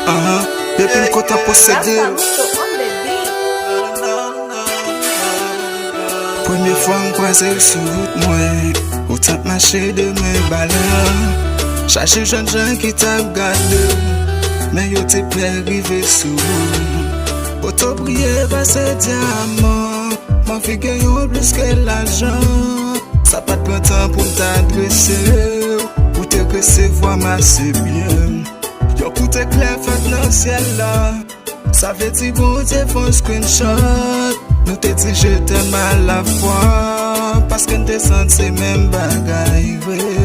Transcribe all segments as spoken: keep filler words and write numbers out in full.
Ahan, depi m kontan posede w. Premye fwa m kwaze w sou wout mwen, ou t ap mache de men ba la. Chaje jèn jan ki t ap gade w, men yo te pè rive sou ou. Poto briye pase dyaman, m anvi gen yon plis ke lajan. Sa pa t pran tan pou m t adrese w, ou te resevwa m ase byen. Yon kout eklè fèt nan syèl la. Sa vle di Bondye fè yon screenshot. Nou te di je t'aime à la fois, paske n te santi se menm bagay vre.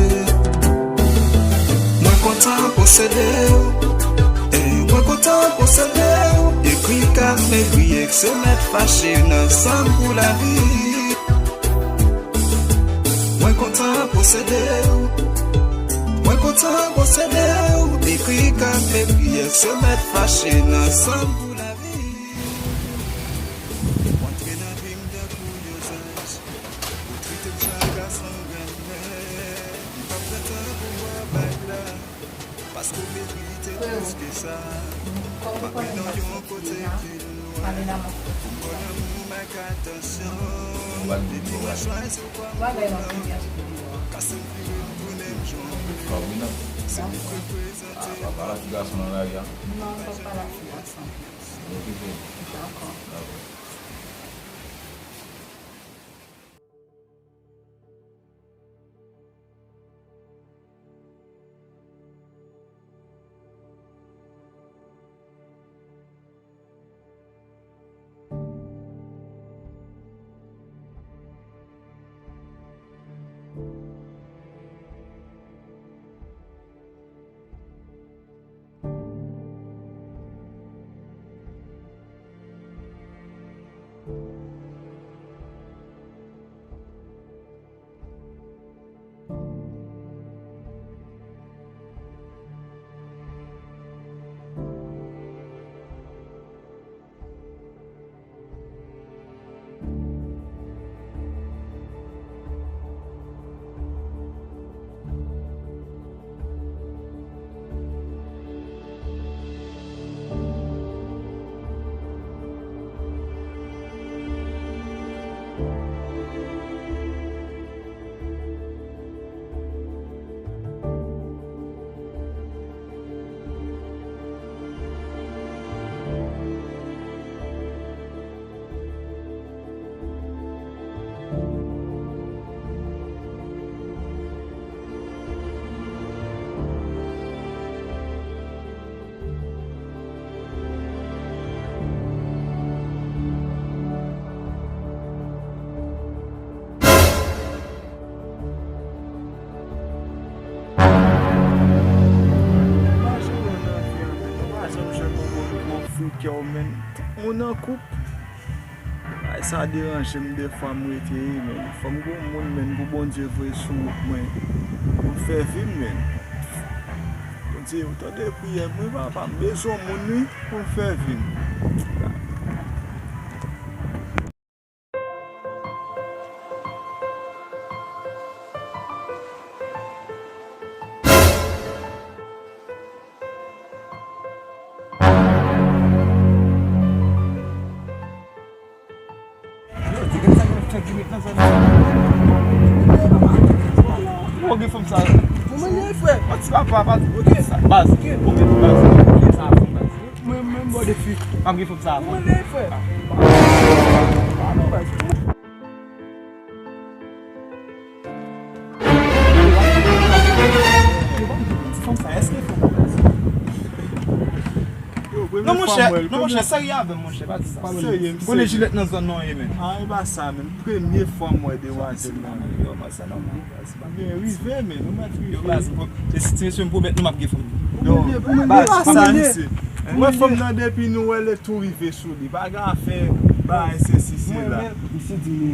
Mwen kontan posede w, e mwen kontan posede w. Ekri kat m ekri ek se mèt fache nan sanm pou lavi. Mwen kontan posede w. Mwen kontan posede w. Ekri kat m ekri, èske w mèt fache nan sanm pou lavi? Ou antre nan vi m tankou yon zanj. Ou trete m jan gason renmen. M p ap pran tan pou m bwè bag la. Paske w merite plis ke sa. M ap mennen w yon kote ki lwen. Pou m ba w lanmou m ak atansyon. Depi mwen chwazi w kòm moun nan. Kase m vire m tounen m jwenn ou. Se ou k reprezante. Ah, papa, ti gason nan lari a. Non, papa, la ti gason. Ok, ok. Dakò. Dakò. Imajine w nan vi a, menn. Ou pa janm jwenn yon bon, bon fi kè w, menn. Tout moun an koup. Bagay sa deranje m dèfwa m rete, menn. Fò m gen yon moun, menn, pou Bondye voye sou wout mwen. Pou m fè vi m, menn. Bondye, ou tande priyè m, wi, papa. M bezwen yon moun, wi, pou m fè vi m. Yo, di gen sa k ap fè gimik nan zòn nan. Ou gen fanm sa. Ou mande frè. Pati papa, pati. Ok. Baz. Ok. Ou gen baz. Ok, sa a fanm baz. Mwen menm bò de fi. Ap gen fanm sa a fanm. Ou mande frè. Non, monchè, non, monchè, serye avè m, monchè, pa di sa. Serye, m serye. Ou konnen jilèt nan zòn nan ye, menn. Ah, e pa sa, menn. Premye fwa m wè demwazèl nan. Yo, man, sa nòmal. Byen, rive, menn. Ou mèt rive. Yo, baz, se ti mesye m pwomèt nou m ap gen fanm. Yo, baz, pa sa, mesye. Ou wè fanm nan depi nou wè l tou rive sou li. Pa gen afè bagay sesi sela. Misye di nou.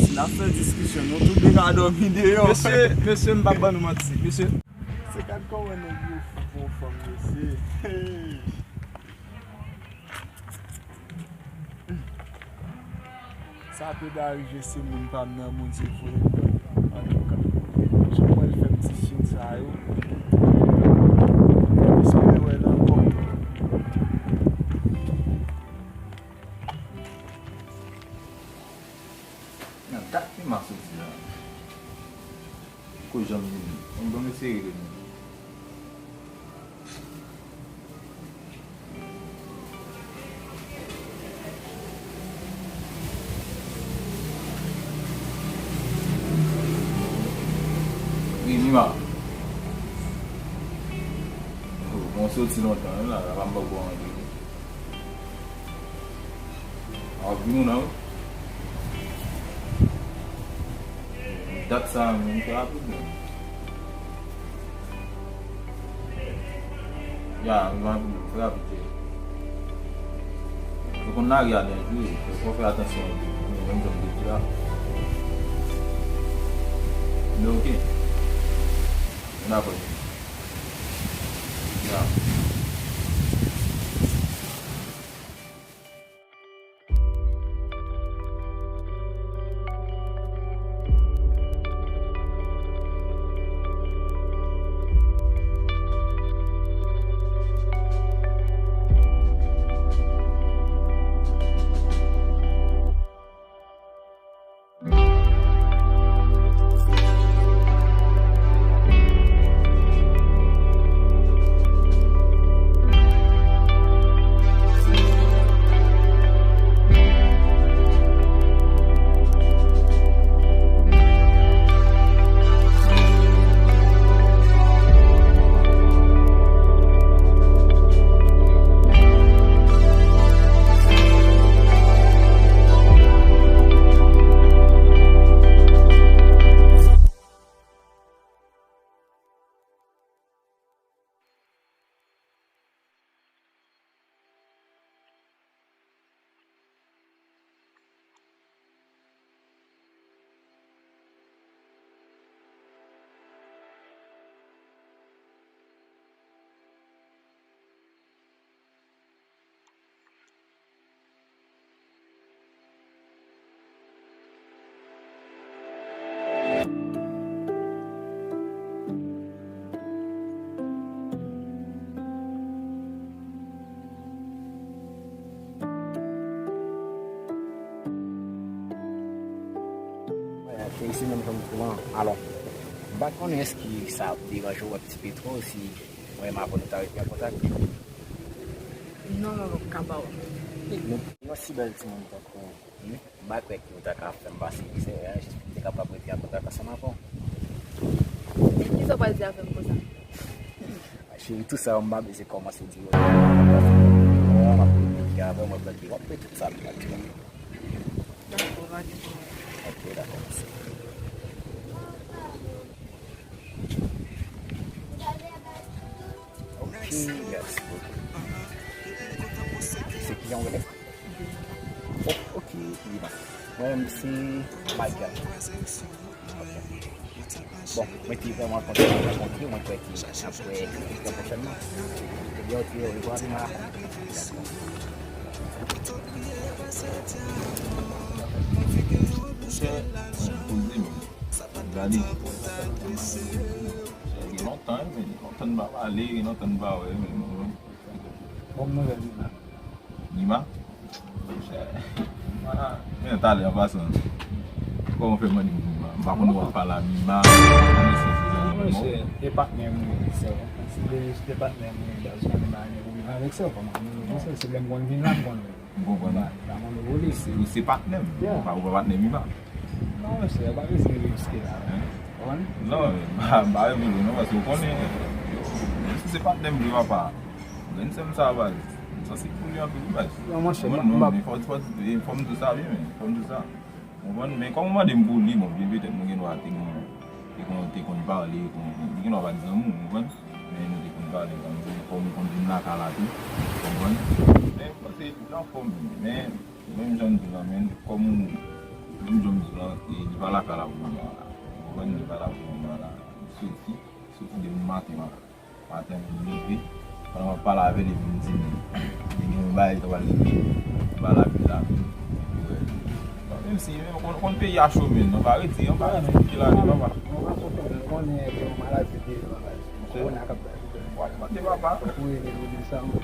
Si n ap fè diskisyon, nou tou de ka dòmi deyò. Mesye, mesye, m p ap ban nou manti. Mesye. Se gad kòman nèg yo fou pou yon fanm, mesye. Hey. Sa te da rive se moun pa m nan moun se vre. Antouka, jan mwen fè m ti syen sa yo. M espere wè Ki m a soti la? Ko janm vini. Bon, bon, mesye rele nou. Wi, Mima. Oh, bon, soti lontan, wi, la, la, pa m poko antre. A, ap vin ou nan, wi. Dat sa a menm, fè rapid menm. Ya, m ap fè rapid, Jay. Yo konn lari a danjere, fò w fè atansyon, menm jan m te di a. Men oke. Dakò, Jay. Ya. Mwen, se isi menm jan m pran. Alò, m pa konnen èske sa ap deranje w wè Ti Petro si mwen menm avè w nou ta ret an kontak? Non, mwen pap ka ba w. Yon si bèl timoun tankou ou, m pa kwè ke ou ta ka fè m pase mizè, jis pou m te kapab rete an kontak ansanm avè w. Kisa w pral di avè m konsa? Cheri, tout sa yo m pa bezwen kòmanse di yo. M ap kominike avè w, mwen kwè ke w ap wè tout sa m pral di w. Dakò, pa gen pwoblèm. Ok, dakò, mèsi. Ok, mèsi bokou. Se kijan w rele? O-, ok, Ivan. Mwen menm se Michael. Ok. Bon, mwen te vrèman kontan rankontre w, mwen kwè ke n ap wè trè pwochènman. Ebyen, ok, orevwa, Mima. Dakò. Monchè, mwen poze menm. Gade. Gen lontan, wi, men gen lontan n pa pale, gen lontan n pa wè, men mwen. Bon nouvèl, Mima. Mima? Monchè. Men talè an pasan. Kòman w fè mande m Mima? M pa konn ou ap pale a Mima. Monchè, e patnè m wi, sè. Si se te patnè m wi, baz, mwen pa gen pwoblèm avèk sè, kòman? Monchè, se lè m konn vin la, m konn wè. M konprann. M pa, m pa konn wè li. Se, se patnè m. Yeah. Ou pa, ou pa patnè Mima. Non, mesye, pa bezwen riske la. Hein? Konprann? Non, m pa, m pa revele non, paske ou konnen, yo, menm si se patnè m vre papa, grenn sè m sa, baz, m sansib pou li anpil wi, baz. Non, monchè, konprann? Non, men fò, fò, fò m di sa byen, men fò m di sa. Konprann? Men kòm ou mande m pou li, bon, byen petèt nou gen dwa te gen, te konn, te konn pale, konn, li gen dwa pa t zanmi w, konprann? Men nou te konn pale, kòm di, fò nou konn vin lakay la tou, konprann? Men m panse li anfòm, men menm jan m di w la, men kòm ou, menm jan m di w la, e, li pa lakay la pou moman an la, konprann? Li pa la pou moman an la, li soti, soti depi maten an. Maten m leve, pandan m ap pale avè l, epi m di, men, li gen yon bagay li ta pral regle anba lapli la. Epi, wè, menm si, men, ou konn, konn peyi a cho, men, non, pa rete, anba ti pye la, li papa. Mwen pa konprann, mwen konnen gen yon maladi devan, kowona k ap bay pwoblèm. Wè, mande papa. Ou rele, ou di sa, mwen.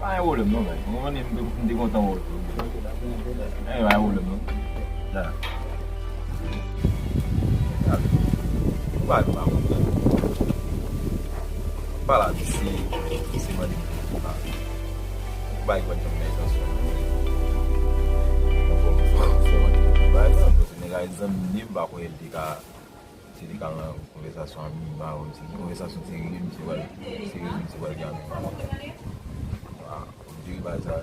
Pa gen pwoblèm non, guys. Mwen konnen m te, m te kontan wè w tou. Anyen, pa gen pwoblèm non. Ya. Ou pa, ou pa konprann. Ou pa la, se, se mande m pou ou pa. Ou pa gen kòb nan tansyon. Mwen fò, fò, fò, pa egzanp, paske nèg la zanmi m, m pa kwè l te ka, se te ka nan konvèsasyon a minimum, se konvèsasyon serye, misye pral, serye, misye pral di a menm. Ah, kòm diri pa sa,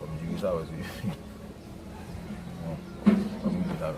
kòm diri sa, paske, bon, kòm diri sa.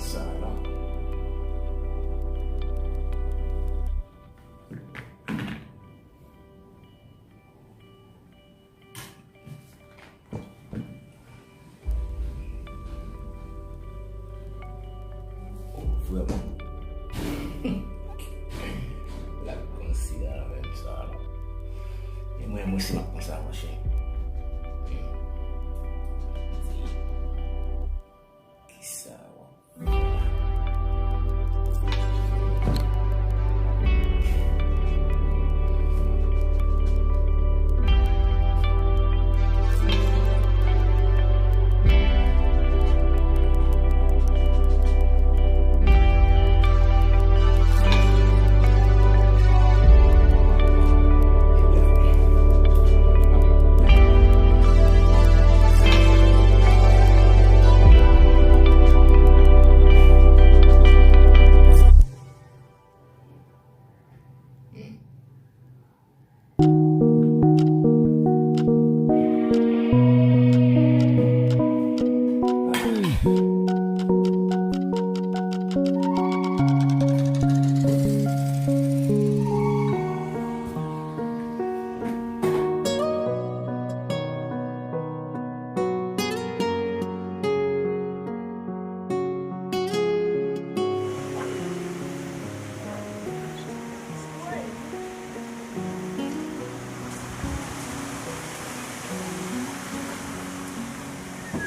Sa la. Oh, vrèman. L ap panse a menm sa la. E mwen, mwen si m ap panse a mwen, chè. Kisa w ap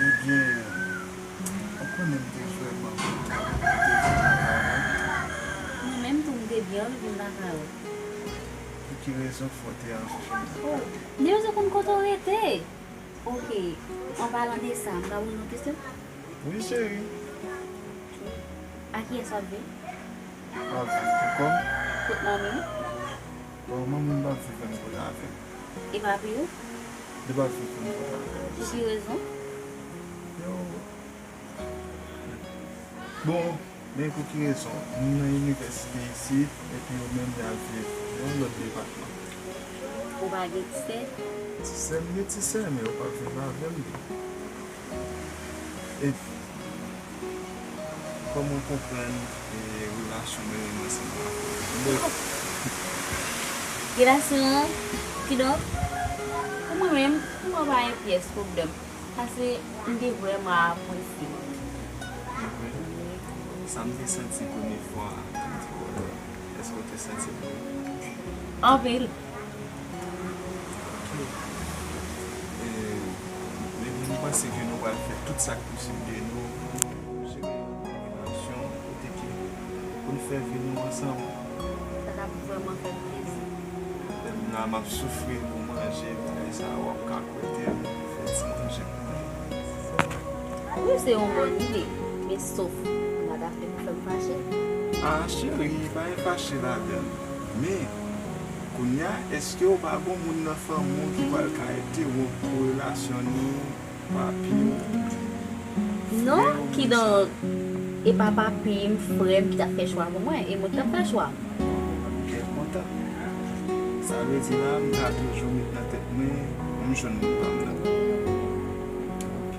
Ebyen, ou konnen m te vrèman kontan pou m te vin lakay ou. Mwen menm tou, m te byen anvi vin lakay ou. Pou ki rezon fè w te anvi vin lakay mwen? Oh, m te bezwen konn kote w rete. Ok, an palan de sa, m ka poze w yon kesyon? Wi, cheri. Ok. A kiyès w ap viv? M ap viv pou kò m. Kot manmi w? Bon, manmi m p ap viv menm kote avè m. E papi w? Li p ap viv menm kote avè m. Pou ki rezon? Yo. Bon, men pou ki rezon? M nan inivèsite isit, epi yo menm y al viv nan yon lòt depatman. Ou pa gen ti sè? Ti sè, m gen ti sè, men yo p ap viv avè m. E kòman w konprann, e, relasyon mwen menm ansanm avè w? Relasyon an, kidonk, pou mwen menm, pou mwen pa gen pyès pwoblèm. Paske m te vrèman apresye. Sa m te santi premye fwa, m te konnen. Èske w te santi l vre? Anpil. Ok. E, men m panse ke nou pral fè tout sa k posib de nou pou jere yon relasyon kote ke pou n fè vi nou ansanm. Sa t ap vrèman fè m plezi. Lè m la, m ap soufri pou manje, bagay sa a, w ap ka kote m, fè ti manje pou mwen. Wi, se yon bòn ide, men sof ou pa ta fè pou fè m fache. Ah, cheri, pa gen fache ladan l. Men, kounye a, èske w pa gon moun nan fanmi w ki pral ka entewonp relasyon nou? Papi w? Non, kidonk, e pa papi m, frè m ki t ap fè chwa pou mwen, e mwen ki t ap fè chwa. Byen kontan. Sa vle di la, m ka toujou met nan tèt mwen, m jwenn moun pa m nan. Ok.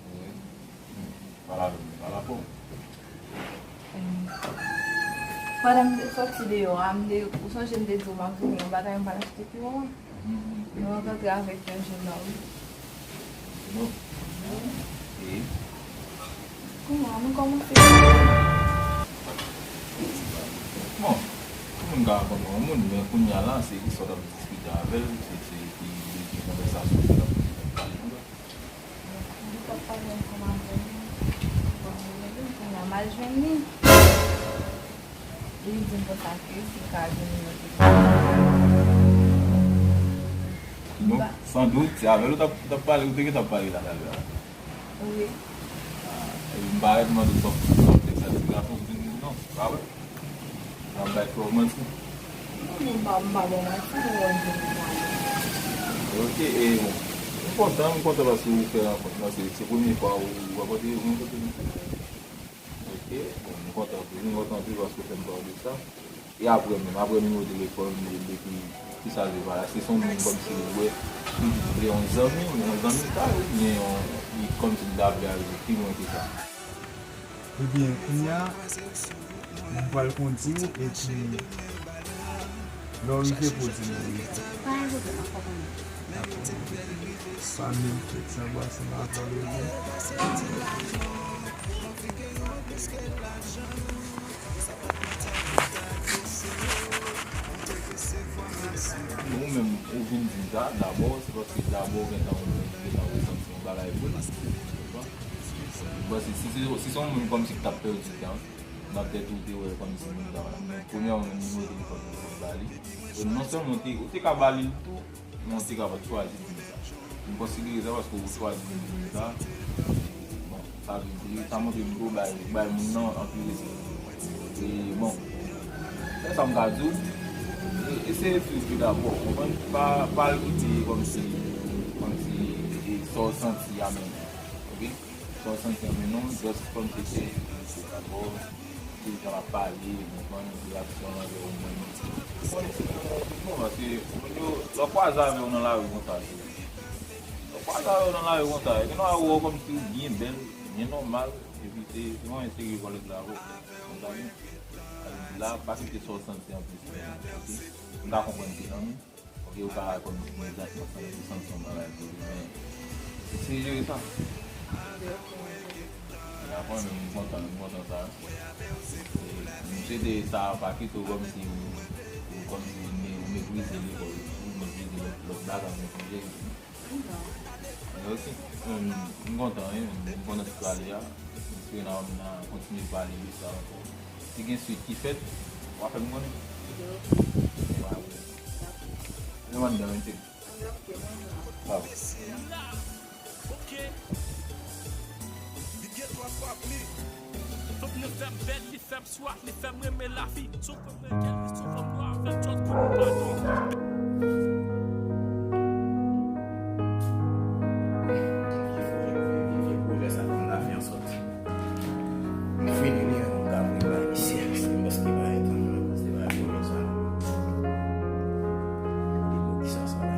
Wi. Hmm. Pale avè m, pale avè m. Pandan m te sòti deyò a, m te, ou sonje m te di w m ap vini yon bagay, m pral achte pou ou. Mhm. Nou rankontre avèk yon jennonm. Jennonm? E? Kounya, nou kòmanse. Bon, tout moun ka rankontre yon moun, men kounya la, se ki sa w t ap diskite avè l, se, se ki, ki konvèsasyon w t ap pale konsa. Li t ap pale ansanm avè m. Bon, li rele m, kounye a m al jwenn li. Li di m konsa ke si l ka vini nan telefòn. Donk, sandout, se avè l ou t ap, ou t ap pale, ou te gentan ap pale la, talè a. Wi. Ah, epi m parèt mande w sa w, sa w te fè ti gason, ou di m non, se pa vre. N ap bay twòp manti. Non, m pa, m pa ba w manti, mwen wè m te kontan. Ok, e bon. M kontan, m kontan paske ou fè rankont lan, se, se premye fwa ou rankontre yon moun kote nou. Ok, bon, m kontan anpil, m kontan anpil paske ou fè m pale de sa. E apre menm, apre nimewo telefòn, de, de ki, ki sa l ye pale a? Se, se yon moun kòmsi ou wè, ki vle yon zanmi, yon zanmi sa, oubyen yon, li kòmsi l ta vle al pi lwen ke sa? Ebyen, kounye a, m pral kondi w, epi lè w rive, poze m w rive. Pa gen pwoblèm, m ap konprann ou. Dakò. Pa menm fèt sa, bwa sa, m ap pale w. Ou menm, ou vin di m sa, dabò, se paske dabò ou gentan, ou gentan resanti yon bagay pou li. Ou konprann? Bon, si, si, si, si se yon moun kòmsi ki t ap pèdi tan, nan tèt ou te wè kòmsi moun sa, men premyèman, menm nimewo telefòn mwen te ba li. E non sèlman ou te, ou te ka ba li l tou, men ou te ka pa t chwazi di m sa. M konsidere sa paske ou chwazi di m sa. Bon, sa vle di, sa montre m ke ou bay, bay moun nan anpil respè. E bon, sèl sa m ka di w, e, eseye viv li dabò, ou konprann? Pa, pa al kite kòmsi, kòmsi, e, sa w santi a menm. Ok? Sa w santi an men non, just kòmsi se, se dabò, tout tan l ap pale, ou konprann, reyaksyon l anvè ou menm. Bon, bon, paske moun yo, lè w kwaze avè w nan lari konsa, lè w kwaze avè w nan lari konsa, e gen nan lari w wè w kòmsi w byen bèl, byen nòmal, epi se, se yon enserye kòlèg la avè w. Konprann? Sa vle di la, pa kite sa w santi an plis fè w, ok? M ka konprann se nan nou. Ok, ou pa konn egzakteman sa w santi yon bagay pou li, men eseye jere sa. Dakò, men m kontan, m kontan sa. E, m swete sa pa kite w kòmsi ou, ou kòmsi ou me-, ou meprize li, ou meprize lòt, lòt bagay, men sonje. Ok, m, m kontan, wi, m kontan ti pale a. Pou n a kontinye pale de sa ankò. Si gen swit ki fèt, w a fè m konnen. Yo. E pa vre. Yo ann nan menm. Li gen twa fwa pli. Fòk nou fè m bèl, li fè m swaf, li fè m renmen lavi. Si w konn mwen gèl, li sou fòm nwa, fè m tchòt pou nou padon. Vye pwojè sa pou n ta fè ansòt. M fini li an, m ka vle bay misye, paske m paske pa etan, m paske pa vye konsa. Li pou ki sa sa la.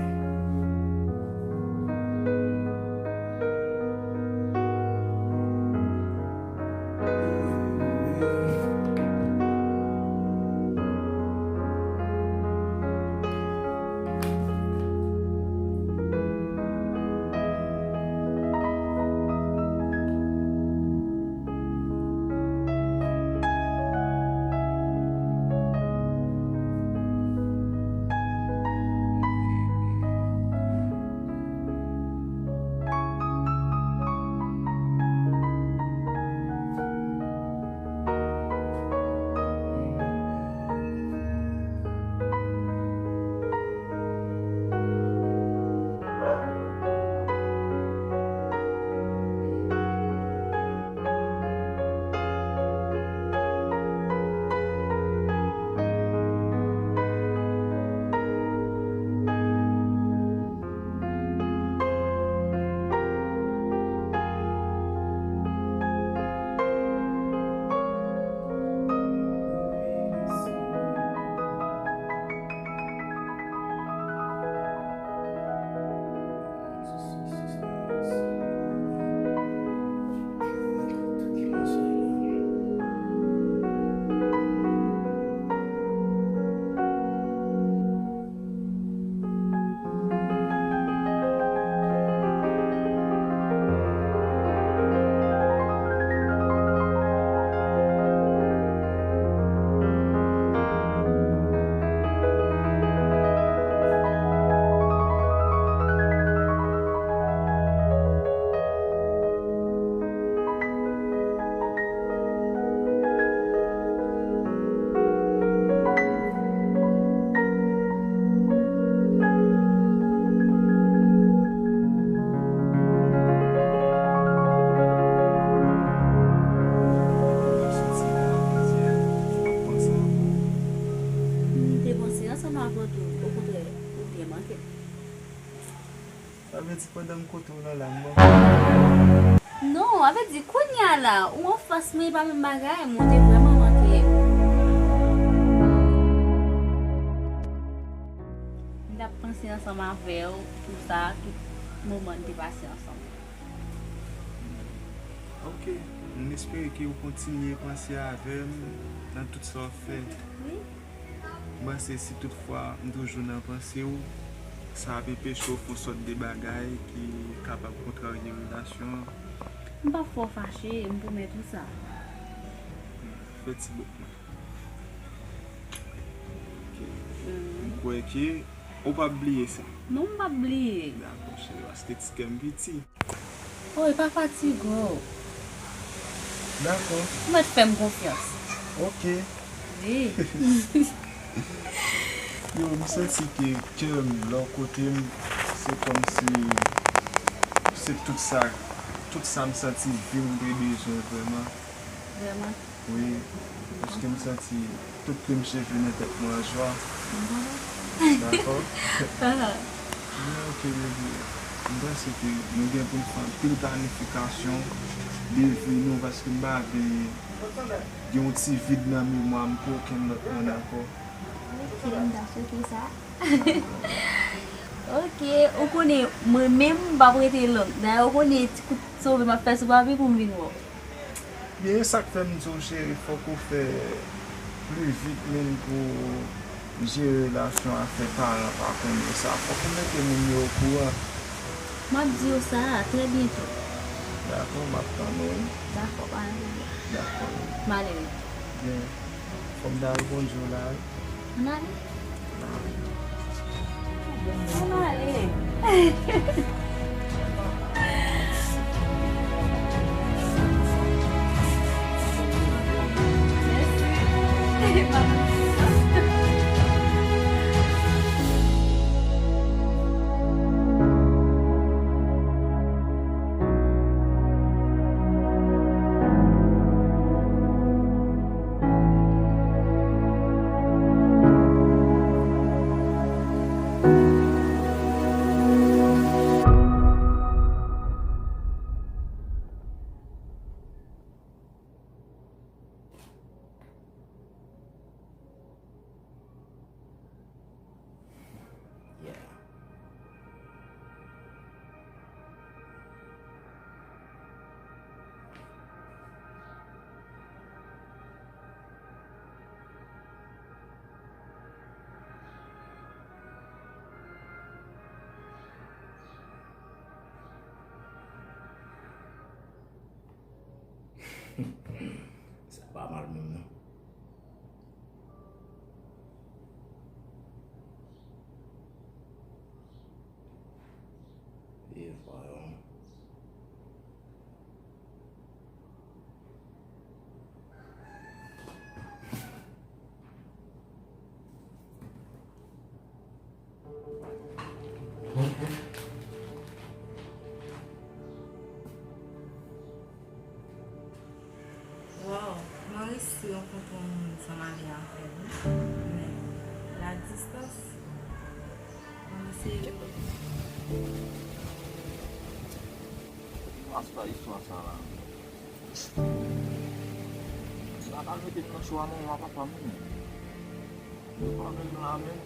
M te panse ansanm avè w tou, okontrè, ou byen manke m. Sa vle di pandan m kote w nan la m manke w? Non, sa vle di kounye a la, ou anfas mwen, e pa menm bagay, mwen te vrèman manke m. M t ap panse ansanm avè w, tou sa, tout moman n te pase ansanm. Ok, m espere ke w kontinye panse avè m nan tout sa w ap fè. Wi. M panse si tout fwa m toujou nan panse w, sa ap enpeche w fè yon sòt de bagay ki kapab kontrarye relasyon an. M p ap fè w fache, m pwomèt ou sa. Fè ti bout mwen. Ok. M kwè ke ou p ap bliye sa. Non, m p ap bliye. Dakò, cheri, paske ti kè m piti. Oh, e pa fatige w. Dakò. Ou mèt fè m konfyans. Ok. Wi. Yo, m santi ke kè m, lè w kote m, se kòmsi se tout sa, tout sa m santi vi m te bezwen vrèman. Vrèman. Wi, paske m santi tout plim cheve nan tèt mwen an jwa. Dakò? Aha. Men ok, baby. M panse ke nou gen pou n fè anpil planifikasyon de vi nou, paske m pa vle gen yon ti vid nan memwa m pou okenn lòt moun ankò. Ok, m ta swete sa. Ok, ou konnen, mwen menm, m p ap rete long. Dayè, ou konnen, ti kout sove m ap fè sou papi pou m vin wè w. Byen, e sa k fè m di w, cheri, fòk ou fè pli vit menm pou jere relasyon an, fè paran pa konnen sa. Fòk ou mete moun yo okouran. M ap di w sa trè byento. Dakò, m ap tann ou, wi. Dakò, pa gen pwoblèm. Dakò. M ale, wi. Byen. Fò m ta al kondui w la, wi. Ann ale. Ann ale. Sa pa mal menm non. E voyons. Wow, mwen resi rankontre yon moun san m ale avè l wi. Men, la distans, mwen eseye. Pase pa istwa sa la. Sa pa mete nan cho a non, a papa m. Nou pa menm la menm.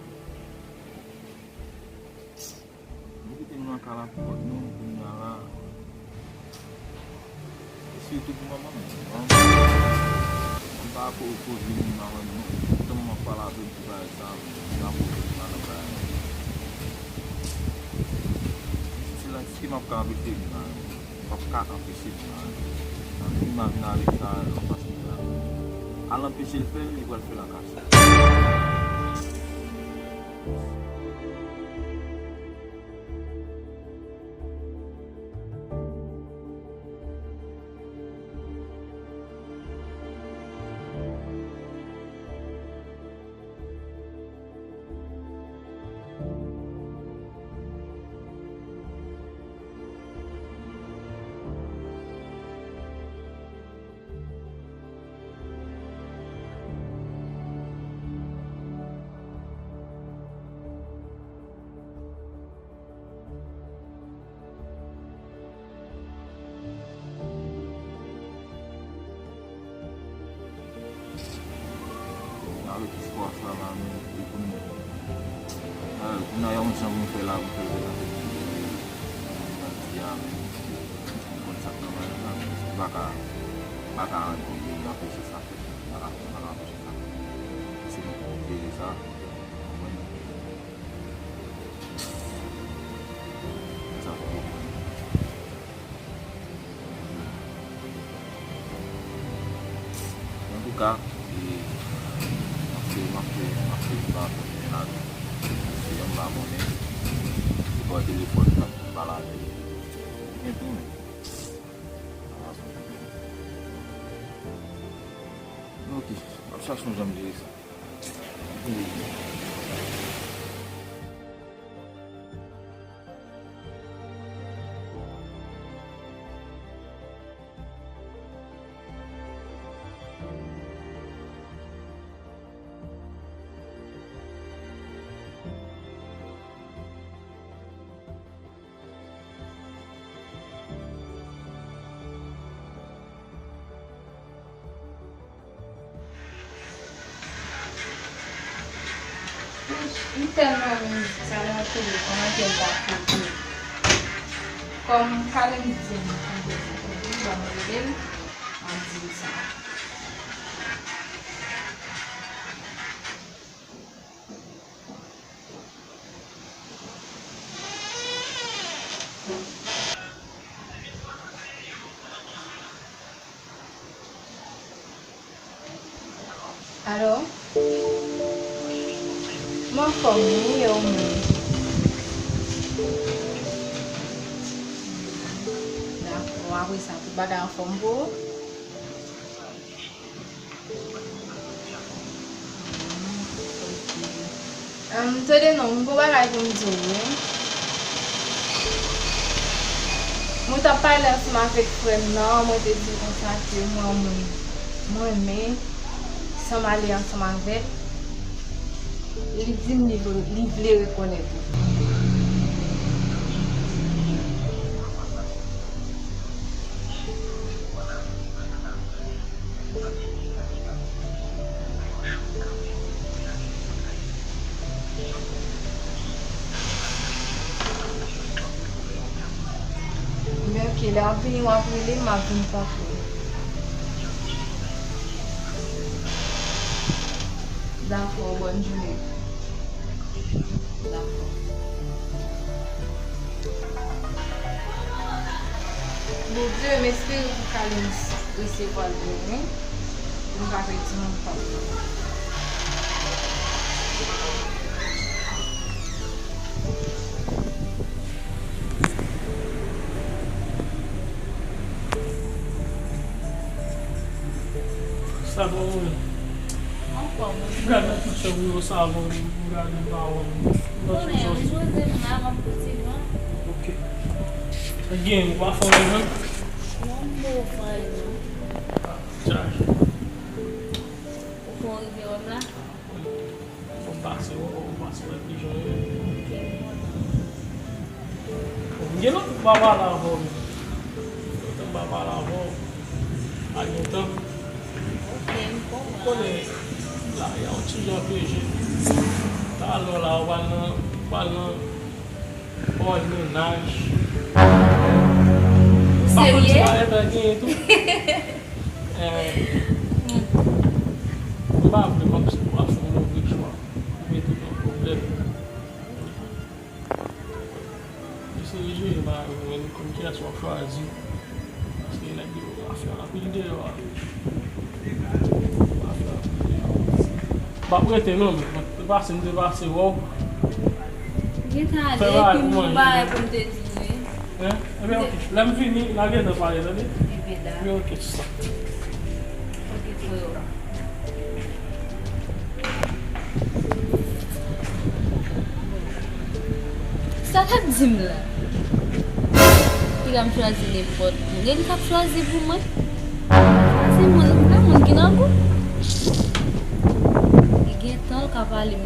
Nou kite nou nan kal ak kòd nou, kounye a la. E sitou pou manman m. Manman m pa ko-, koze moun manman m non. Tan m ap pale avè l, ti bagay sa, m ap koze nan bagay. Si la, si m ap ka anpeche moun nan, m p ap ka anpeche moun nan. Moun nan vin avèk sa, l ap pase la. Al anpeche l fè l, li pral fè l an kachèt. Avèk istwa sa la menm, e pou nou, a, pou nou yon jan pou nou fè la, pou nou fè l prezante moun nan di a menm, nou konn sa k nan bagay la menm, nou pa ka, pa ka anpeche sa fèt, nou pa ka, nou pa ka anpeche sa fèt. Se nou pou jere sa, konprann? Sa pou konprann. Antouka, e, m ap fè, m ap fè, m ap fè viv avè w nan lavi. Se yon m pa konnen. Se pa telefòn m ap pale avè l. Gen tou, men. Ok, m ap chache yon jan m jere sa. M tèlman renmen mizik sa, lè m ap tande kòmantè l pa koute. Kòm Kalen di m, m te di koute, ban m rele l, m ap di l sa. Alo? M anfòm wi, e ou menm? Dakò, apre sa, tout bagay anfòm pou ou? Ahn, tande non, m gon bagay pou m di w wi. Mwen t ap pale ansanm avèk frè m nan, mwen te di l konsa ke m wè yon moun mwen renmen, san m ale ansanm avè l. Li di m li, li vle rekonèt ou. Men ok, lè w ap vini, w ap rele m, m ap vin kontre w. Dakò, bòn jounen. Dakò. Bondye, m espere pou Kalens resevwa l byen, wi. Pou m pa pèdi moun pa m nan. Sa bon, wi. Anfòm, wi. Gade nan ti chan wi, yo sa bon, wi. Gade m pa wè m. Konnen, m poze m la, m ap poze m la. Ok. Gen, ou pa fè anyen, non? Non, m poko fè anyen, non. Ah, tchaj. Ou fè yon rive wè m la? Bon, pase, wè, wè, pase, wè, pijan yo. Ok, m kontan. Bon, m gen lontan m pa pale avè w, menm. Lontan m pa pale avè w. Pa gen tan. Ok, m konprann. Ou konnen, lari a yon ti jan peje. Talè la, ou pral nan, ou pral nan, bò mennaj. Ou serye? Pa konn si pa genyen tou. Eh, m pa vle kòmsi pou w ap fè yon move chwa. Ou mete w nan pwoblèm. Eseye jere bagay ou menm, konn kiyès w ap chwazi. Paske nèg yo afè anpil deyò a. Afè anpil deyò. M p ap rete non, men. Mwen te pase, m te pase wè w. Gentan ale, epi m gon bagay pou m te di w, wi. Hein? Ebyen, ok. Lè m vini, lage nan pale, tande? Ebyen, dakò. Ebyen, ok, sista. Ok, freo. Sa k ap di m la? Piga m chwazi nenpòt moun. E li k ap chwazi pou mwen. Chwazi moun, pa moun ki nan gou. Li gen tan l ka pale m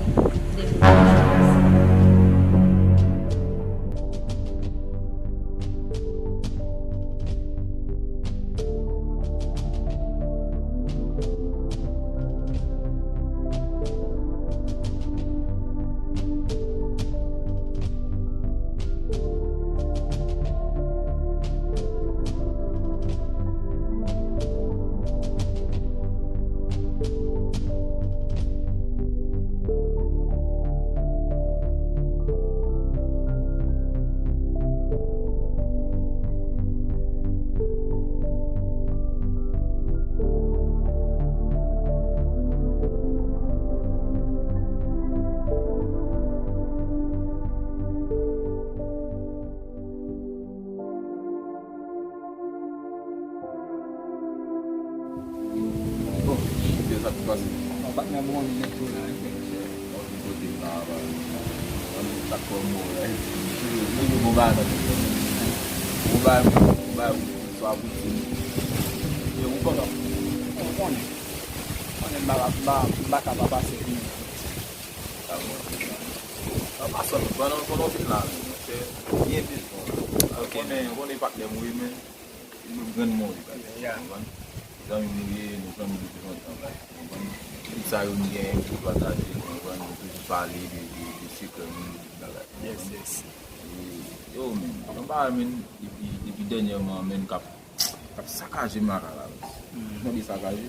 de moun. Bon, kisa k ap pase? Bon, patnè, bon, nou mete w la, wi, frè. Bon, nou kote m la, ba. Ann, sa k fè m wè w la, epi, mwen gen bon bagay nan tèt mwen. Bon bagay, bon bagay, swa pou di m. Yo, ou kontan? Ou konnen. Konnen m pa, m pa, m pa ka pa pase pou mwen. Sa bon, se sa. An pasan, pandan, pandan w fin la, men, monchè, byen bezwen w la. Ok. Konnen, konnen patnè m wi, men. Li menm grann mwen wi, baz. Yeah. Ou konprann? Zanmi m li ye, nou zanmi depi lontan, baz. Ou konprann? Tout sa yo nou genyen pou pataje, ou konprann? Nou toujou pale de, de, de sekrè nou, de tout bagay. Yes, yes. E, yo, men, yon bagay, men, depi, depi dènyèman, men, k ap, k ap sakaje m lakay la, baz. Mm. Ou tande sakaje?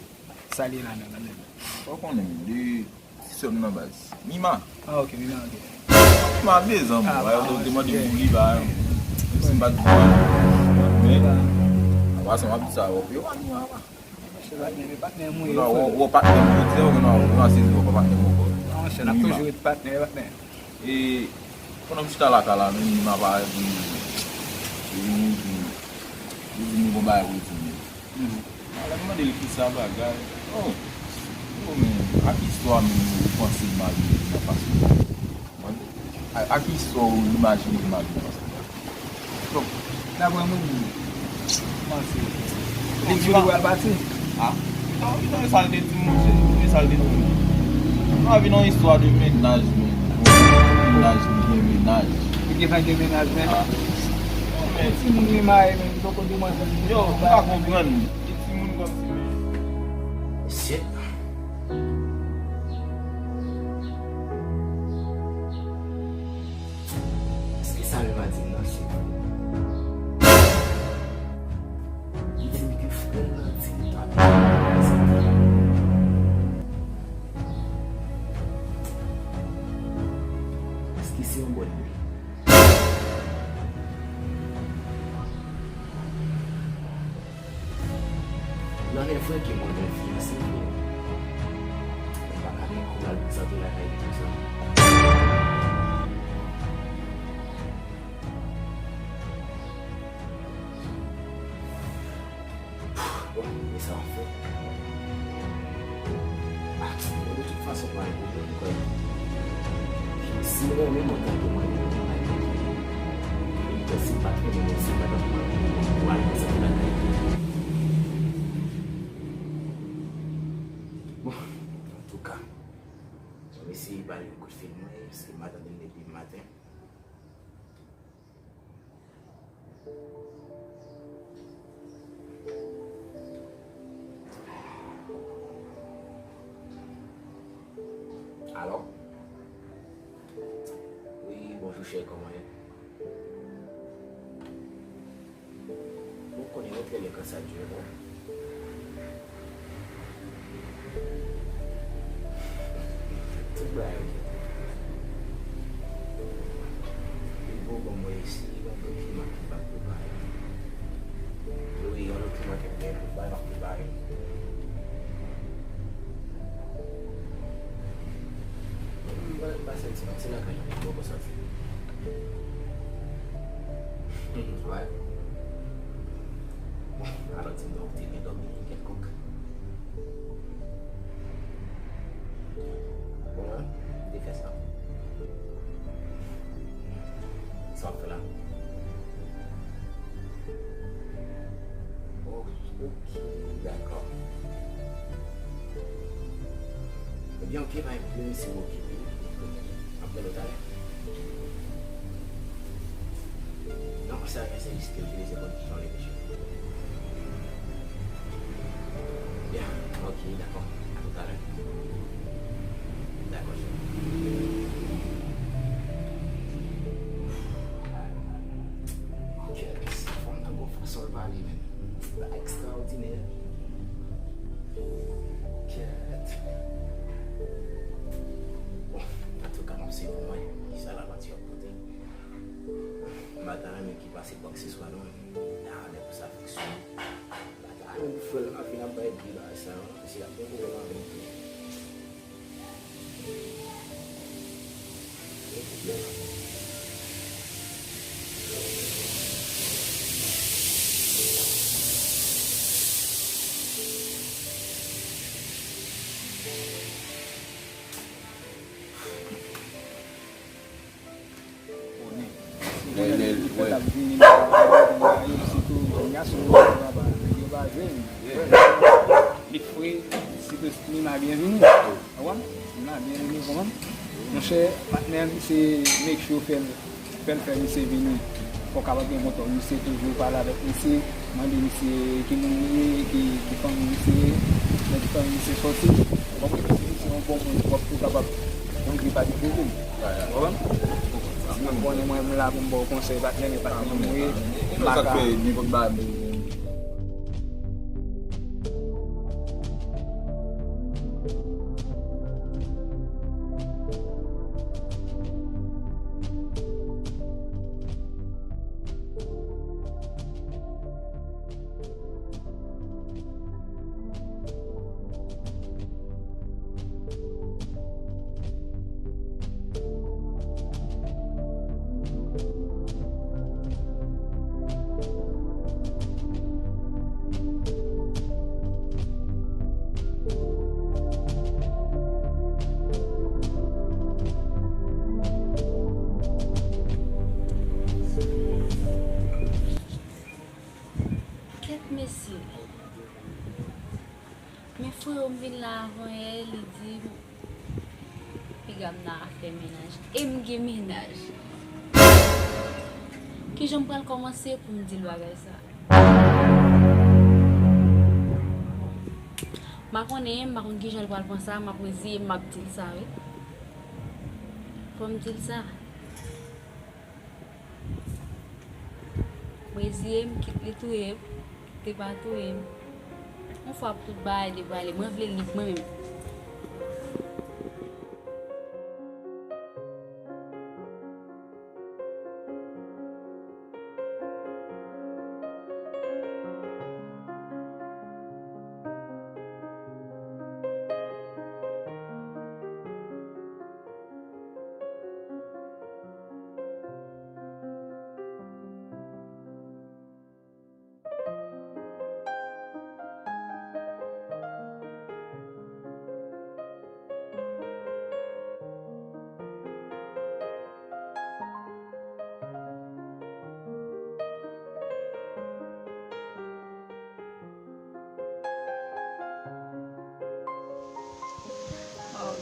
Sa li la menm, la menm. Ou konnen, men, li Ti sè m nan baz. Mima. Ah, ok, Mima, ok. Mima, de zanmi. Ah, mwen, yo te mande m pou li, ba, menm si m pa t di, men, apa sa, m ap di sa, yo pa Mima, apa. Monchè, patnè, men patnè m wi, frè. Ou wè patnè m, yo di, yo, non, ou nan sezi, ou pa patnè m ankò. Non, monchè, n ap toujou ret patnè, patnè. E, pandan m chita lakay la, men, Mima pa di, li di, li di, nou gon bagay pou di, men. Mhm. Alò, m mande l kisa bagay. Oh, oh, men, ak istwa menm, ou panse m al nan fason. Ak, ak istwa ou imajine m al nan fason. Donk, daprè mwen menm, ou panse li di w li pral pati? Ah, kite, kite sa l te di m, monchè, kite sa l te di m. Nou ap vin yon istwa de mennaj, men. Mennaj, li gen mennaj. Li gentan gen mennaj, men. Ah. Yon timoun li maye, men. Poko demwazèl. Yo, m pa konprann. Li timoun kòmsi, men. Shit. Èske sa menm a di m nan, shit? Li di m ke frè l nan di m pa bezwen. Èske se yon bòn nwi? Ann, e vre ke mwen gen fiyanse, men m pa ka gen kouraj pou m soti lakay li konsa. Bon, e sa w ap fè? Ah, bon, de tout fason, pa gen pwoblèm, kwè m. Si l renmen mwen tankou mwen renmen l, li pèdi patnè, men si l pa t ap pran pou al konsa pou lakay li. Bon, antouka, mwen eseye ba li yon kout fil mwen, paske m pa tande l depi maten. Alo? Wi, bonjou, chè, kòman w ye? Ou konnen mwen trè byen kòman sa dure, non? Tout bagay ok. Li bon, bon, mwen eseye yon dokiman ki m ap prepare. Wi, yon dokiman ke m gen pou bay, m ap prepare. Mwen menm, mwen pa soti, m ap se lakay la, mwen poko soti. Wè. Bon, alò di m non, ou te gen dòmi kèlkonk. Bon, m te fè sa. Sa w ap fè la? Oh, ok, dakò. Ebyen, ok, pa gen pwoblèm, si w okipe, m ap rele w talè. Non, sa, se jis ke m te bezwen konn kijan w leve cheve. Byen, ok, dakò. A toutalè. Dakò, chè. Kèt, fanm nan gon fason l pale, men. Sa ekstraòdinè. Kèt. Bon, antouka, m ap swiv pou mwen. Kisa lavanti ap pote? M pa ta renmen ki pase kwakseswa, non. M ta renmen pou sa fonksyone. M pa ta renmen pou frè l ap vin ap bay bri bagay sa yo, non. Mesye ap gen pwoblèm avè m tou. Gen pwoblèm. Konnen. Lè, lè, lè, lè, lè, lè, lè, lè, lè, lè, lè, sitou jèn gason yo, yo pa, yo pa jwenn. Li fre, sitou Nina byenvini. Ou konprann? Nina byenvini, ou konprann? Monchè, patnè m, se make sure fè l, fè l fè misye vini. Fò w kapab gen kontòl misye, toujou pale avèk misye, mande misye ki moun li ye, ki, ki fanmi misye ye, nan ki fanmi misye sòti. Ou konprann? Misye se yon bon moun, w ap tou kapab rive pa gen pwoblèm. Ou konprann? Mwen konnen mwen, mwen la pou m ba w konsèy, patnè, men patnè m ou ye. M pa ka. Kèt mesye. Men freo m vin la avan yè, li di m piga m nan afè mennaj. E m gen mennaj. Kijan m pral kòmanse pou m di l bagay sa? M pa konnen, m pa konn kijan l pral pran sa, m ap reziye m, m ap di l sa, wi. Fò m di l sa. M reziye m, kit li touye m, kit li pa touye m. Yon fwa pou tout bagay deprale, mwen vle lib mwen menm.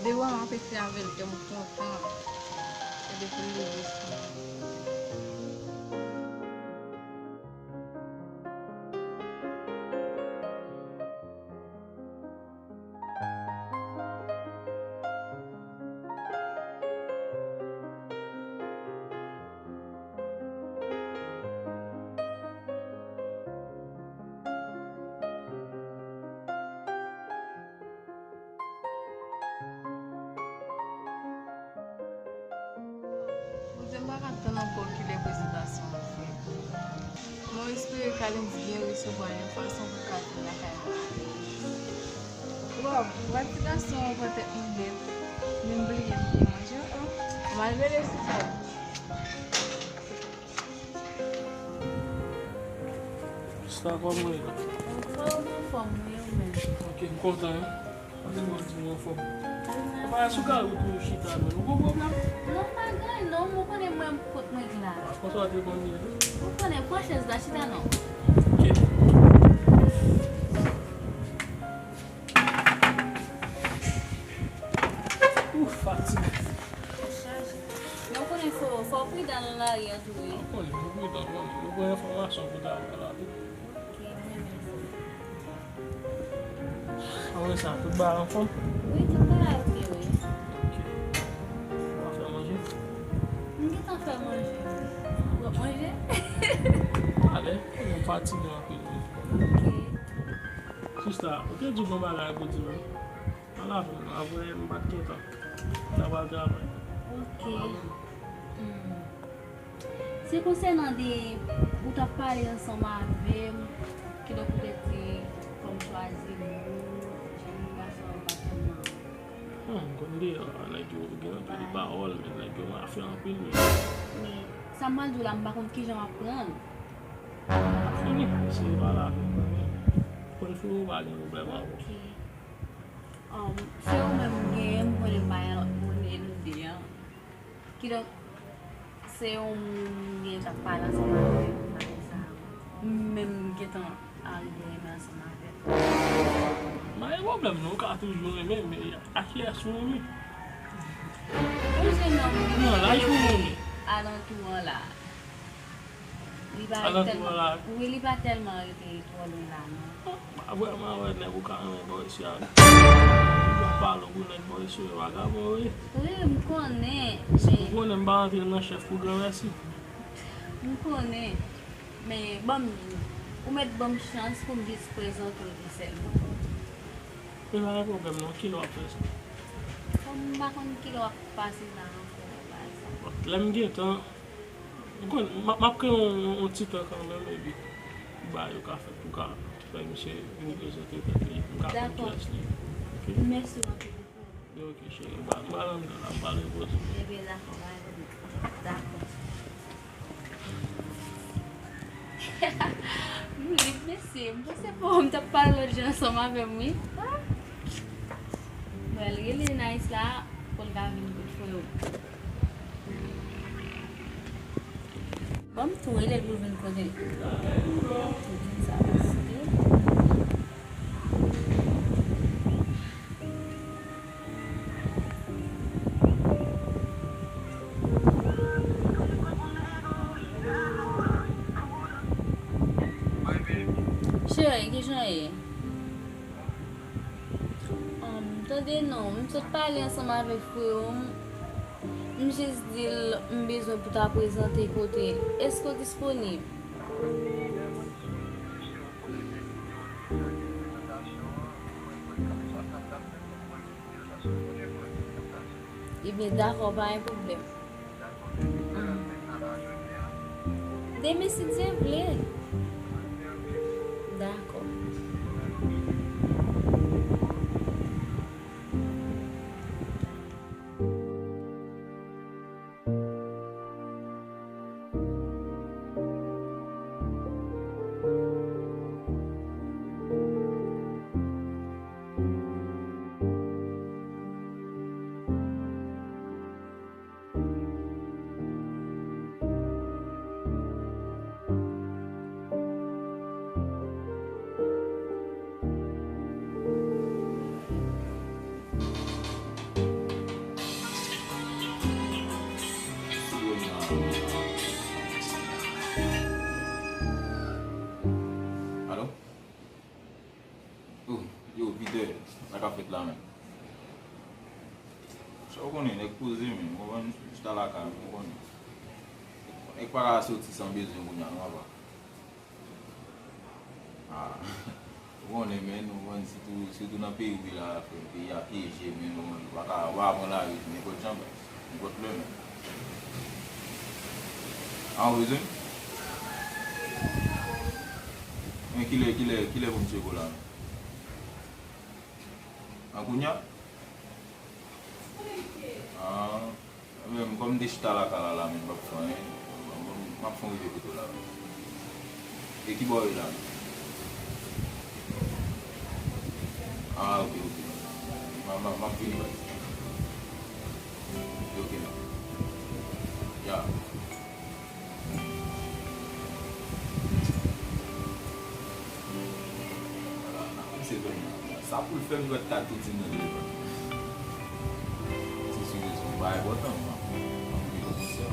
Li wè m ap ekri avè l, kè m kontan. Se depi l leve sou mwen. Bondye, m pa ka tann ankò kilè prezentasyon an fèt. Mwen espere Kalens byen resevwa yon fason pou l ka vin lakay mwen. Wow, wè ti gason an pran tèt mwen byen. Men m bliye m te manje ankò. M al rele Suzanne. Sa kòman ye? Anfòm, anfòm, wi, ou menm? Ok, m kontan, wi. Ann di mwen, di mwen anfòm. Ou menm? Apa sou kay ou tou chita, men ou gon pwoblèm? Non, pa gen anyen, non, ou konnen mwen kot mwen la. A, konsa w te konn ye? Ou konnen, pran chèz la, chita non. Ok. Ou fatige. Chaje. Men ou konnen fò, fò w pridan nan lari an tou, wi. Ou konnen, ou pridan, ou konnen. Nou pran enfòmasyon pou ta pran la tou. Ok, mwen menm. Apre sa, tout bagay anfòm? Wi, tout bagay oke, wi. Ok. Ou ap fè manje? M gentan fè manje, wi. W ap manje? Talè, m fatige anpil, wi. Ok. Sista, ou te di w gon bagay pou di m, wi. Al avè m, apre m pa t gen tan. M ta pral travay. Ok. Hmm. Se konsènan de ou t ap pale ansanm avè m, kidonk ou te di fò m chwazi mo, jan m gason an pa tèlman. Hmm, m konn deyò a, nèg yo gen anpil pawòl, men nèg yo mafya anpil, men. Men sa m pral di w la, m pa konn kijan w ap pran l. Fini, si se pa la, konn fini, pa gen pwoblèm avè w. Ok. Um, se ou menm m genyen, m konnen m pa gen lòt moun, e nou de an. Kidonk, se yon moun m genyen k ap pale ansanm avè m, bagay sa a. M menm m gentan arive renmen ansanm avè l. Pa gen pwoblèm non, ou ka toujou renmen, men a kiyès ou renmen? Yon jenòm ki rete alantou an la. Li pa tèlman, wi, li pa tèlman rete twò lwen la, non. Apre m a wè nèg ou ka renmen bò isi a. Ou ap pale pou nèg bò isi yo vagabon, wi. Wi, m konnen, men. Ou konnen m pa rantre nan chèf pou granmèsi. M konnen, men ban m, ou mèt ban m chans pou m jis prezante w li sèlman. Men pa gen pwoblèm non, kilè w ap fè sa? Kòm m pa konn kilè w ap pase la ankò, pa egzanp. Bon, lè m gen tan, ou konn, m ap, m ap kreye yon, yon, yon ti tan kanmenm, epi bagay yo ka fèt pou ka fè misye vin prezante tèt li, m ka konn kiyès li ye. Ok? Mèsi w anpil. Ok, cheri, m pa, m pa nan mitan la, m pa repoze. Ebyen, dakò, pa gen pwoblèm. Dakò. M ri, mesye, m panse pa w, m t ap pale lòt jan ansanm avè m, wi. Ah! Mwen rele Nice la, pou l ka vin kout fre yo. Ban m tou rele l pou l vin kote. Pou l vin sa, mesye. Cheri, kijan ye? Ann, tande non, m sot pale ansanm avèk frè w, m, m jis di l m bezwen pou ta prezante kote. Èske w disponib? Ebyen, dakò, pa gen pwoblèm. Demen, si Dye vle. Dakò. Sa k ap fèt la menm? Sa w konnen, nèg poze menm, ou konprann? Chita lakay, ou konnen. Nèg pa ka soti san bezwen kounye a, non, papa. Ah, ou konnen, men, ou konn, sitou, sitou nan peyi w ye la, frè, peyi a pyeje, men, ou konn, ou pa ka, ou pa ka pran lari nenpòt jan, nenpòt lè, men. Ah, ou bezwen? Men kilè, kilè, kilè pou m tcheke w la, men? An kounye a? Ah. Mwen menm, kòm m te chita lakay la, la menm, m p ap fè anyen. M ap fè yon rive kote w la menm. E ki bò w ye la menm? Ah, ok, ok. M a, m a, m ap vini, baz. Ok, menm. Ya. Misye jwenn sa pou l fè m jwenn ta tou di nan telefòn. Se sou rezo, pa enpòtan, m ap, m ap vin konn misye.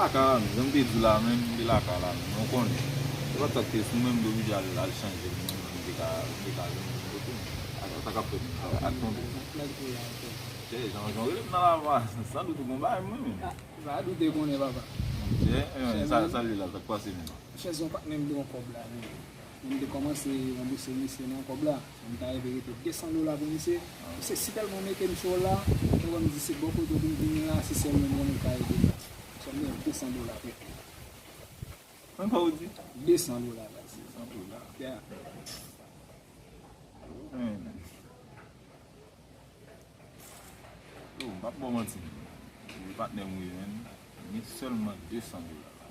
Lakay la menm, jan m te di w la menm, m te lakay la menm, ou konnen. Se pa t sa k te sou mwen, m te oblije al, al chanje, m te ka, m te ka jwenn yon kote. Ak sa k ap fèt ak tonton. Chè, jan, jan w rele m nan lava, san dout ou gon bagay mwen menm. Pa doute konnen, papa. Monchè, eh, sa, sa l ye la, sa k pase menm? Monchè, se yon patnè m te yon kòb la, men. Men m te kòmanse ranbouse misye nan kòb la. M ta rive rete de san dola pou misye. Misye si tèlman mete m sou la, mwen di se bò kote w vin vini la, se sèl mwen m konnen k ka ede l la. Sèlman de san dola, frè. Mwen pa ou di? De san dola, baz. De san dola. Yeah. Hmm. Yo, m p ap ba w manti, non. Ou patnè m wi, menn. Gen sèlman de san dola la.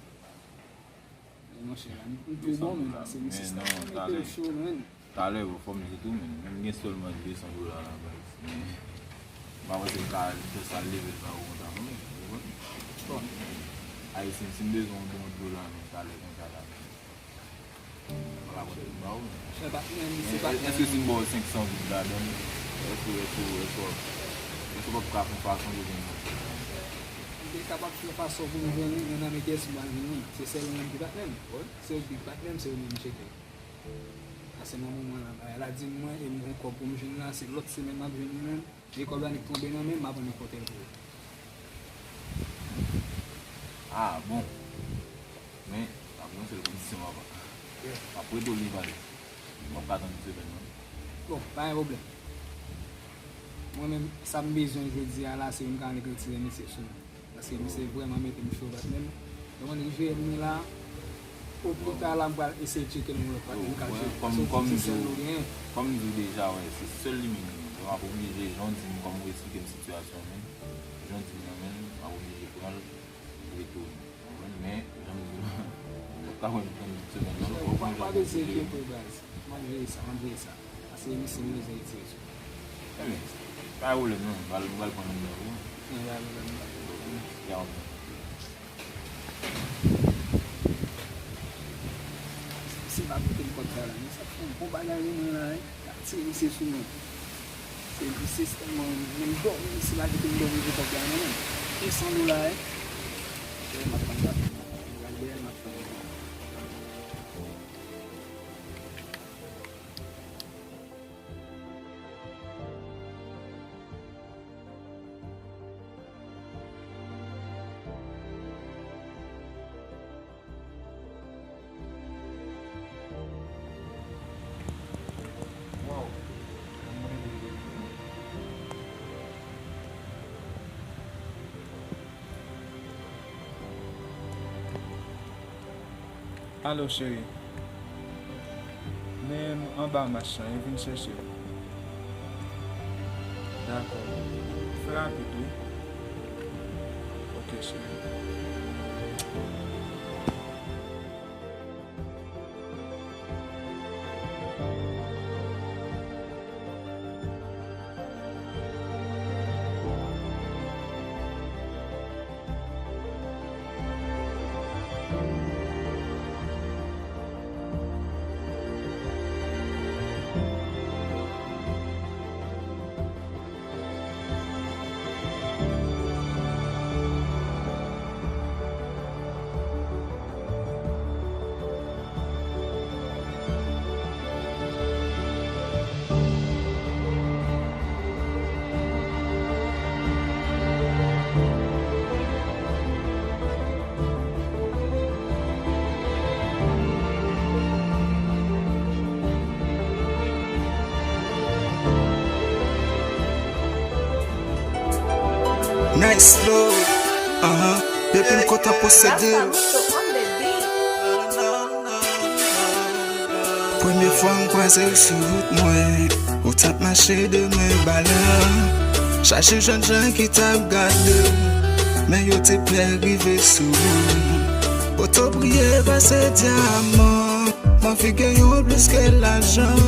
Monchè, la, m tou bon, men, pase misye sa mete m cho, menn. Talè, bon, fò m di tou, menn. Menm gen sèlman de san dola la, baz. Men, m pa panse m ka fè sa leve l ba ou konsa, non, men, ou konprann? Bon. Ayisyen, si m bezwen yon bon dola, menn, talè konsa la, menn. Mwen pa konn ba w. Chè, patnè m, se patnè m. Èske si m ba w senk san goud ladan l, èske, èske, èske, èske w p ap ka fè yon fason pou jwenn mwen? M te kapab fè yon fason pou m jwenn li, men nan men kiyès m pral jwenn li? Se sèl ou menm ki patnè m. Se ou ki patnè m, se ou menm m tcheke. Paske nan moman la, bagay la di m mwen, e m gon kòb pou m jwenn la, se lòt semèn m ap jwenn li menm. E kòb la nik tonbe nan men m, m ap annik pote l pou ou. Ah, bon. Men, avè yon sèl kondisyon, papa. M ap prete w li, pale. M ap ka tann yon semèn, non? Bon, pa gen pwoblèm. Mwen menm, sa m bezwen jodi a la, se pou m ka annik retire misye sou mwen. Paske misye vrèman mete m cho, patnè m. Donk, annik jere m la. Opita la, m pral eseye tcheke l yon lòt patnè m ka jere. Paske w di se sèl ou genyen. Kòm m di w deja, wè, se sèl li menm. Donk, m ap oblije, jan w di m, kòm ou eksplike m sitiyasyon menm, jan w di m nan menm, m ap oblije pran l, retounen. Ou konprann? Men, jan m di w, ou p ap ka wè m tann semèn nan, non. Ou pa, ou pa bezwen enkyete w, baz. M ap jere sa, m ap jere sa. Paske misye m bezwen retire sou. Ebyen, pa gen pwoblèm, non. M pral, m pral pran nonm nan pou ou. Non, pa gen pwoblèm, non. Ya, ok. Si pa kote m Kòb sa la, men sa fè yon bon bagay wi mwen la, wi. L ap tire misye sou mwen. Se misye sèlman, menm dòmi, misye pa kite m dòmi pou kòb la non, men. Pi san dola, wi. Dèyè m ap tann la. Gade dèyè m ap tann la. Waw. Alo, cheri. Men m anba mach lan, e vin chèche m. Dakò. Fè rapid, wi. Ok, cheri. Nice flow, aha, depi m kontan posede w. Premye fwa m kwaze w sou wout mwen, ou t ap mache de men ba lè. Chaje jèn jan ki t ap gade w, men yo te pè rive sou ou. Po to briye pase dyaman, m anvi gen yon plis ke lajan.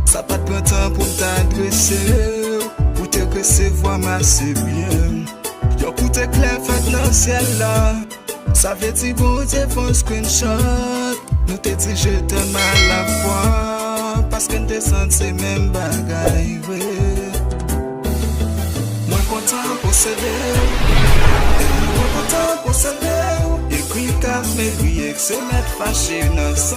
Sa pa t pran tan pou m ta adrese w, ou te resevwa m ase byen. Yon kout eklè fèt nan syèl la. Sa vle di Bondye fè yon screenshot. Nou te di je t'aime a la fwa, paske n te santi menm bagay vre. Mwen kontan posede w, mwen kontan posede w. Ekri kat meri ek se mèt fache nan